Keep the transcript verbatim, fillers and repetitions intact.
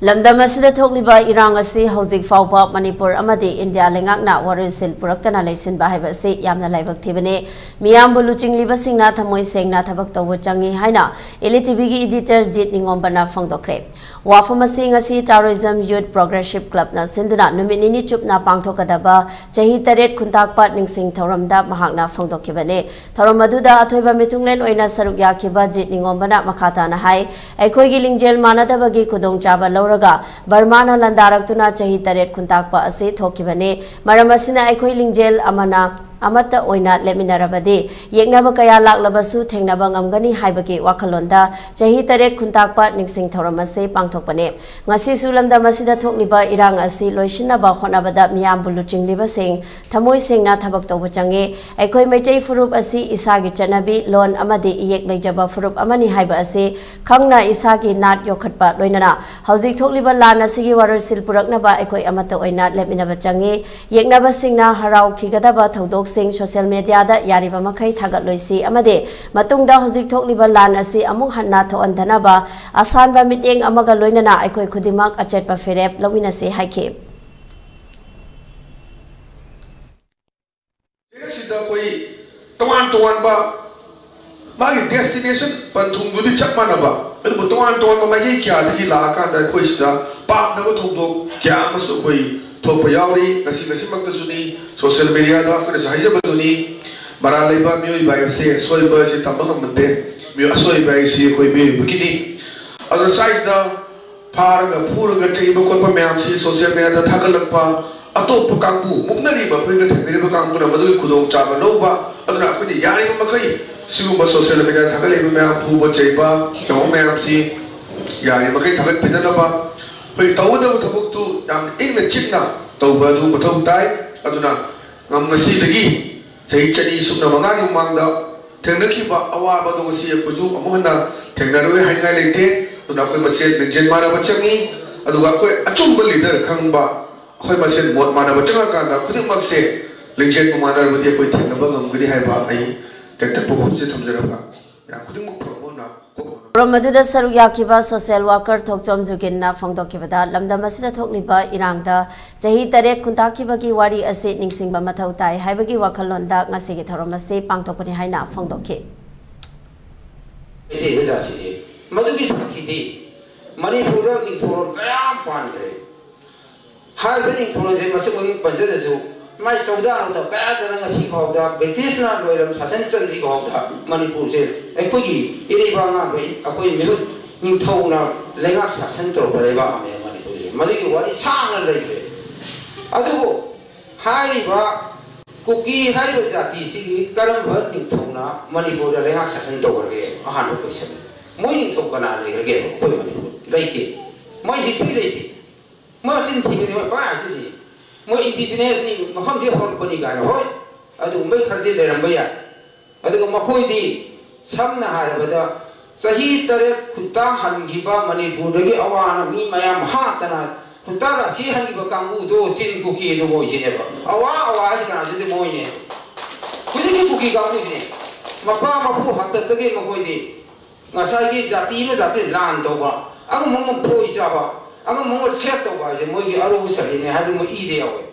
ꯂꯝꯗꯝ ꯑꯁꯤꯗ ꯊꯣꯛꯂꯤꯕ ꯏꯔꯥꯡ ꯑꯁꯤ ꯍꯧꯖꯤꯛ ꯐꯥꯎꯕ ꯃꯅꯤꯄꯨꯔ ꯑꯃꯗꯤ ꯏꯟꯗꯤꯌꯥ ꯂꯩꯉꯥꯛꯅ ꯋꯥꯔꯣꯏꯁꯤꯟ ꯄꯨꯔꯛꯇꯅ ꯂꯩꯁꯤꯟꯕ ꯍꯥꯏꯕ ꯑꯁꯤ ꯌꯥꯝꯅ ꯂꯥꯏꯕꯛ ꯊꯤꯕꯅꯤ꯫ ꯃꯤꯌꯥꯝꯕꯨ ꯂꯨꯆꯤꯡꯂꯤꯕꯁꯤꯡꯅ ꯊꯃꯣꯏ ꯁꯦꯡꯅ ꯊꯕꯛ ꯇꯧꯕ ꯆꯪꯏ ꯍꯥꯏꯅ ꯏꯂꯤ ꯇꯤꯚꯤꯒꯤ ꯏꯗꯤꯇꯔ ꯖꯤꯠ ꯅꯤꯉꯣꯝꯕꯅ ꯐꯣꯡꯗꯣꯛꯈ꯭ꯔꯦ꯫ ꯋꯥꯐꯝ ꯑꯁꯤ ꯉꯁꯤ Taoism Youth Progressive Clubꯅ ꯁꯤꯟꯗꯨꯅ ꯅꯨꯃꯤꯠ ꯅꯤꯅꯤ ꯆꯨꯞꯅ ꯄꯥꯡꯊꯣꯛꯀꯗꯕ ꯆꯍꯤ ꯇꯔꯦꯠ ꯈꯨꯟꯇꯥꯛꯄ ꯅꯤꯡꯁꯤꯡ ꯊꯧꯔꯝꯗ ꯃꯍꯥꯛꯅ ꯐꯣꯡꯗꯣꯛꯈꯤꯕꯅꯤ꯫ ꯊꯧꯔꯝ ꯑꯗꯨꯗ ꯑꯊꯣꯏꯕ ꯃꯤꯊꯨꯡꯂꯦꯟ ꯑꯣꯏꯅ ꯁꯔꯨꯛ ꯌꯥꯈꯤꯕ ꯖꯤꯠ ꯅꯤꯉꯣꯝꯕꯅ ꯃꯈꯥ ꯇꯥꯅ ꯍꯥꯏ, ꯑꯩꯈꯣꯏꯒꯤ ꯂꯤꯡꯖꯦꯜ ꯃꯥꯟꯅꯗꯕꯒꯤ ꯈꯨꯗꯣꯡꯆꯥꯕ ꯂꯧꯔꯒ ꯕꯔꯃꯥꯅ ꯂꯥꯟꯗꯥꯔꯛꯇꯨꯅ ꯆꯍꯤ ꯇꯔꯦꯠ ꯈꯨꯟꯇꯥꯛꯄ ꯑꯁꯤ ꯊꯣꯛꯈꯤꯕꯅꯤ꯫ ꯃꯔꯝ ꯑꯁꯤꯅ ꯑꯩꯈꯣꯏ ꯂꯤꯡꯖꯦꯜ ꯑꯃꯅ ꯑꯃꯠꯇ ꯑꯣꯏꯅ ꯂꯦꯞꯃꯤꯟꯅꯔꯕꯗꯤ ꯌꯦꯛꯅꯕ ꯀꯌꯥ ꯂꯥꯛꯂꯕꯁꯨ ꯊꯦꯡꯅꯕ ꯉꯝꯒꯅꯤ ꯍꯥꯏꯕꯒꯤ ꯋꯥꯈꯜꯂꯣꯟꯗ ꯆꯍꯤ ꯇꯔꯦꯠ ꯈꯨꯟꯇꯥꯛꯄ ꯅꯤꯡꯁꯤꯡ ꯊꯧꯔꯝ ꯑꯁꯤ ꯄꯥꯡꯊꯣꯛꯄꯅꯤ꯫ ꯉꯁꯤꯁꯨ ꯂꯝꯗꯝ ꯑꯁꯤꯗ ꯊꯣꯛꯂꯤꯕ ꯏꯔꯥꯡ ꯑꯁꯤ ꯂꯣꯏꯁꯤꯟꯅꯕ ꯍꯣꯠꯅꯕꯗ ꯃꯤꯌꯥꯝꯕꯨ ꯂꯨꯆꯤꯡꯂꯤꯕꯁꯤꯡ ꯊꯃꯣꯏ ꯁꯦꯡꯅ ꯊꯕꯛ ꯇꯧꯕ ꯆꯪꯏ꯫ ꯑꯩꯈꯣꯏ ꯃꯩꯇꯩ ꯐꯨꯔꯨꯞ ꯑꯁꯤ ꯏꯁꯥꯒꯤ ꯆꯠꯅꯕꯤ, ꯂꯣꯟ ꯑꯃꯗꯤ ꯏꯌꯦꯛ ꯂꯩꯖꯕ ꯐꯨꯔꯨꯞ ꯑꯃꯅꯤ ꯍꯥꯏꯕ ꯑꯁꯤ ꯈꯪꯅ ꯏꯁꯥꯒꯤ ꯅꯥꯠ ꯌꯣꯛꯈꯠꯄ ꯂꯣꯏꯅꯅ ꯍꯧꯖꯤꯛ ꯊꯣꯛꯂꯤꯕ ꯂꯥꯟ ꯑꯁꯤꯒꯤ ꯋꯥꯔꯣꯏꯁꯤꯜ ꯄꯨꯔꯛꯅꯕ ꯑꯩꯈꯣꯏ ꯑꯃꯠꯇ ꯑꯣꯏꯅ ꯂꯦꯞꯃꯤꯟꯅꯕ ꯆꯪꯏ꯫ ꯌꯦꯛꯅꯕꯁꯤꯡꯅ ꯍꯔꯥꯎꯈꯤꯒꯗꯕ ꯊꯧꯗꯣꯛꯁꯤꯡ social mediaꯗ ꯌꯥꯔꯤꯕ ꯃꯈꯩ ꯊꯥꯒꯠꯂꯣꯏꯁꯤ ꯑꯃꯗꯤ ꯃꯇꯨꯡꯗ ꯍꯧꯖꯤꯛ ꯊꯣꯛꯂꯤꯕ ꯂꯥꯟ ꯑꯁꯤ ꯑꯃꯨꯛ ꯍꯟꯅ ꯊꯣꯛꯍꯟꯗꯅꯕ ꯑꯁꯥꯟꯕ ꯃꯤꯠꯌꯦꯡ ꯑꯃꯒ ꯂꯣꯏꯅꯅ ꯑꯩꯈꯣꯏ ꯈꯨꯗꯤꯡꯃꯛ ꯑꯆꯦꯠꯄ ꯐꯤꯔꯦꯞ ꯂꯧꯃꯤꯟꯅꯁꯤ ꯍꯥꯏꯈꯤ꯫ ꯁꯤꯗ ꯑꯩꯈꯣꯏ ꯇꯣꯉꯥꯟ ꯇꯣꯉꯥꯟꯕ ꯃꯥꯒꯤ destination ꯄꯟꯊꯨꯡꯗꯨꯗꯤ ꯆꯞ ꯃꯥꯟꯅꯕ, ꯑꯗꯨꯕꯨ ꯇꯣꯉꯥꯟ ꯇꯣꯉꯥꯟꯕ ꯃꯥꯏꯀꯩ ꯀꯌꯥꯗꯒꯤ ꯂꯥꯛꯑꯀꯥꯟꯗ ꯑꯩꯈꯣꯏ ꯁꯤꯗ ꯄꯥꯝꯗꯕ ꯊꯧꯗꯣꯛ ꯀꯌꯥ ꯑꯃꯁꯨ ꯑꯩꯈꯣꯏ ꯊꯣꯛꯄ ꯌꯥꯎꯔꯤ꯫ ꯉꯁꯤ ꯉꯁꯤꯃꯛꯇꯁꯨꯅꯤ, social mediaꯗ ꯑꯩꯈꯣꯏꯅꯁꯨ ꯍꯥꯏꯖꯕꯗꯨꯅꯤ, ꯃꯔꯥꯜ ꯂꯩꯕ ꯃꯤꯑꯣꯏꯕ ꯍꯥꯏꯕꯁꯦ ꯁꯣꯏꯕ ꯑꯁꯤ ꯇꯝꯕ ꯉꯝꯕ ꯅꯠꯇꯦ꯫ ꯃꯤꯑꯣꯏ-, ꯑꯁꯣꯏꯕ ꯍꯥꯏꯁꯤ ꯑꯩꯈꯣꯏ ꯃꯤꯑꯣꯏꯕꯒꯤꯅꯤ꯫ ꯑꯗꯨꯅ ꯁ꯭ꯋꯥꯏꯁꯤꯗ ꯐꯥꯔꯒ ꯐꯨꯔꯒ ꯆꯩꯕ ꯈꯣꯠꯄ ꯃꯌꯥꯝꯁꯤ social mediaꯗ ꯊꯥꯒꯠꯂꯛꯄ, ꯑꯇꯣꯞꯄ ꯀꯥꯡꯕꯨ, ꯃꯨꯛꯅꯔꯤꯕ ꯑꯩꯈꯣꯏꯒ ꯊꯦꯡꯅꯔꯤꯕ ꯀꯥꯡꯕꯨꯅ ꯃꯗꯨꯒꯤ ꯈꯨꯗꯣꯡꯆꯥꯕ ꯂꯧꯕ꯫ ꯑꯗꯨꯅ ꯑꯩꯈꯣꯏꯅ ꯌꯥꯔꯤꯕ ꯃꯈꯩ ꯁꯤꯒꯨꯝꯕ social mediaꯗ ꯊꯥꯒꯠꯂꯛꯏꯕ ꯃꯌꯥꯝ, ꯐꯨꯕ ꯆꯩꯕ ꯇꯧꯕ ꯃꯌꯥꯝꯁꯤ ꯌꯥꯔꯤꯕ ꯃꯈꯩ ꯊꯥꯒꯠꯄꯤꯗꯅꯕ, ꯑꯩꯈꯣꯏ ꯇꯧꯒꯗꯕ ꯊꯕꯛꯇꯨ ꯌꯥꯝ ꯏꯪꯅ ꯆꯤꯛꯅ ꯇꯧꯕ ꯑꯗꯨ ꯃꯊꯧ ꯇꯥꯏ꯫ ꯑꯗꯨꯅ ꯉꯝ-, ꯉꯁꯤꯗꯒꯤ ꯆꯍꯤ ꯆꯅꯤ ꯁꯨꯞꯅ ꯃꯉꯥꯒꯤ ꯃꯃꯥꯡꯗ ꯊꯦꯡꯅꯈꯤꯕ ꯑꯋꯥꯕꯗꯣ ꯉꯁꯤ ꯑꯩꯈꯣꯏꯁꯨ ꯑꯃꯨꯛ ꯍꯟꯅ ꯊꯦꯡꯅꯔꯣꯏ ꯍꯥꯏꯅꯤꯡꯉꯥꯏ ꯂꯩꯇꯦ꯫ ꯑꯗꯨꯅ ꯑꯩꯈꯣꯏ ꯃꯁꯦꯟ ꯂꯤꯡꯖꯦꯜ ꯃꯥꯟꯅꯕ ꯆꯪꯉꯤ꯫ ꯑꯗꯨꯒ ꯑꯩꯈꯣꯏ ꯑꯆꯨꯝꯕ leader ꯈꯪꯕ, ꯑꯩꯈꯣꯏ ꯃꯁꯦꯟ ꯃꯣꯠ ꯃꯥꯟꯅꯕ ꯆꯪꯉꯀꯥꯟꯗ ꯈꯨꯗꯤꯡꯃꯛꯁꯦ ꯂꯤꯡꯖꯦꯜꯕꯨ ꯃꯥꯟꯅꯔꯕꯗꯤ ꯑꯩꯈꯣꯏ ꯊꯦꯡꯅꯕ ꯉꯝꯒꯅꯤ ꯍꯥꯏꯕ ꯑꯩ ꯇꯦꯟꯇꯛꯄ ꯋꯥꯐꯝꯁꯦ ꯊꯝꯖꯔꯒ ꯃꯌꯥꯝ ꯈꯨꯗꯤꯡꯃꯛ ꯐꯕ ꯑꯣꯏꯅ ꯀꯣꯛ ꯊꯧꯔꯝ ꯑꯗꯨꯗ ꯁꯔꯨꯛ ꯌꯥꯈꯤꯕ social worker ꯊꯣꯛꯆꯣꯝ ꯖꯨꯒꯤꯟꯅ ꯐꯣꯡꯗꯣꯛꯈꯤꯕꯗ, ꯂꯝꯗꯝ ꯑꯁꯤꯗ ꯊꯣꯛꯂꯤꯕ ꯏꯔꯥꯡꯗ ꯆꯍꯤ ꯇꯔꯦꯠ ꯈꯨꯟꯇꯥꯛꯈꯤꯕꯒꯤ ꯋꯥꯔꯤ ꯑꯁꯤ ꯅꯤꯡꯁꯤꯡꯕ ꯃꯊꯧ ꯇꯥꯏ ꯍꯥꯏꯕꯒꯤ ꯋꯥꯈꯜꯂꯣꯟꯗ ꯉꯁꯤꯒꯤ ꯊꯧꯔꯝ ꯑꯁꯤ ꯄꯥꯡꯊꯣꯛꯄꯅꯤ ꯍꯥꯏꯅ ꯐꯣꯡꯗꯣꯛꯈꯤ꯫ ꯃꯩꯇꯩ ꯃꯆꯥꯁꯤꯡꯁꯦ ꯃꯗꯨꯒꯤ ꯁꯥꯈꯤꯗꯤ ꯃꯅꯤꯄꯨꯔꯗ ꯅꯤꯡꯊꯧꯔꯣꯜ ꯀꯌꯥ ꯑꯃ ꯄꯥꯟꯈ꯭ꯔꯦ꯫ ꯍꯥꯏꯔꯤꯕ ꯅꯤꯡꯊꯧꯔꯣꯜꯁꯦ ꯃꯁꯤ ꯃꯃꯤꯡ ꯄꯟꯖꯗ꯭ꯔꯁꯨ, ꯃꯥꯏ ꯆꯧꯗꯥ ꯅꯧꯗꯥ ꯀꯌꯥꯗꯅ ꯉꯁꯤ ꯐꯥꯎꯗ ꯕ꯭ꯔꯤꯇꯤꯁꯅ ꯂꯣꯏꯔꯝ ꯁꯥꯁꯟ ꯆꯟꯗ꯭ꯔꯤ ꯐꯥꯎꯗ ꯃꯅꯤꯄꯨꯔꯁꯦ ꯑꯩꯈꯣꯏꯒꯤ ꯏꯔꯩꯕꯥꯛ ꯉꯥꯛꯄ ꯑꯩꯈꯣꯏ ꯃꯤꯍꯨꯠ ꯅꯤꯡꯊꯧꯅ ꯂꯩꯉꯥꯛ ꯁꯥꯁꯟ ꯇꯧꯔꯛꯄ ꯂꯩꯕꯥꯛ ꯑꯃꯅꯦ ꯃꯅꯤꯄꯨꯔꯁꯦ꯫ ꯃꯗꯨꯒꯤ ꯋꯥꯔꯤ ꯁꯥꯡꯅ ꯂꯩꯈ꯭ꯔꯦ꯫ ꯑꯗꯨꯕꯨ ꯍꯥꯏꯔꯤꯕ ꯀꯨꯀꯤ ꯍꯥꯏꯔꯤꯕ ꯖꯥꯇꯤꯁꯤꯒꯤ ꯀꯔꯝꯕ ꯅꯤꯡꯊꯧꯅ ꯃꯅꯤꯄꯨꯔꯗ ꯂꯩꯉꯥꯛ ꯁꯥꯁꯟ ꯇꯧꯈ꯭ꯔꯒꯦ? ꯑꯍꯥꯟꯕ question꯫ ꯃꯣꯏ ꯅꯤꯡꯊꯧ ꯀꯅꯥ ꯂꯩꯈ꯭ꯔꯒꯦ ꯑꯩꯈꯣꯏ ꯃꯅꯤꯄꯨꯔ? ꯂꯩꯇꯦ꯫ ꯃꯣꯏ history ꯂꯩꯇꯦ꯫ ꯃꯣꯏ ꯃꯆꯤꯟ ꯊꯤꯕꯅꯤ, ꯃꯣꯏ ꯄꯥꯏ ꯍꯥꯏꯖꯤꯜꯂꯤ꯫ ꯃꯣꯏ indigenous ꯅꯤ, ꯃꯐꯝꯗꯤ ꯍꯧꯔꯛꯄꯅꯤ ꯀꯥꯏꯅ꯫ ꯍꯣꯏ, ꯑꯗꯨꯒꯨꯝꯕꯩ ꯈꯔꯗꯤ ꯂꯩꯔꯝꯕ ꯌꯥꯏ꯫ ꯑꯗꯨꯒ ꯃꯈꯣꯏꯗꯤ ꯁꯝꯅ ꯍꯥꯏꯔꯕꯗ ꯆꯍꯤ ꯇꯔꯦꯠ ꯈꯨꯟꯇꯥ ꯍꯟꯈꯤꯕ ꯃꯅꯤꯄꯨꯔꯗꯒꯤ ꯑꯋꯥꯅ ꯃꯤ ꯃꯌꯥꯝ ꯍꯥꯠꯇꯅ ꯈꯨꯟꯇꯥ ꯔꯥꯁꯤ ꯍꯟꯈꯤꯕ ꯀꯥꯡꯕꯨꯗꯣ ꯆꯤꯟ ꯀꯨꯀꯤꯗꯣ ꯃꯣꯏꯁꯤꯅꯦꯕ꯫ ꯑꯋꯥ ꯑꯋꯥ ꯍꯥꯏꯁꯤ ꯀꯅꯥꯗꯨꯗꯤ ꯃꯣꯏꯅꯦ꯫ ꯍꯧꯖꯤꯛꯀꯤ ꯀꯨꯀꯤ ꯀꯥꯡꯕꯨꯁꯤꯅꯦ꯫ ꯃꯄꯥ ꯃꯄꯨ ꯍꯥꯛꯇꯛꯇꯒꯤ ꯃꯈꯣꯏꯗꯤ ꯉꯁꯥꯏꯒꯤ ꯖꯥꯇꯤ ꯑꯃ ꯖꯥꯇꯤ ꯂꯥꯟ ꯇꯧꯕ, ꯑꯃ ꯑꯃ ꯐꯣꯏ ꯆꯥꯕ, ꯑꯃ ꯑꯃ threat ꯇꯧꯕ ꯍꯥꯏꯁꯦ ꯃꯣꯏꯒꯤ ꯑꯔꯨꯕ ꯁꯕꯖꯦꯛꯅꯦ ꯍꯥꯏꯕꯗꯨ ꯃꯣꯏ ꯏꯗ ꯌꯥꯎꯋꯦ꯫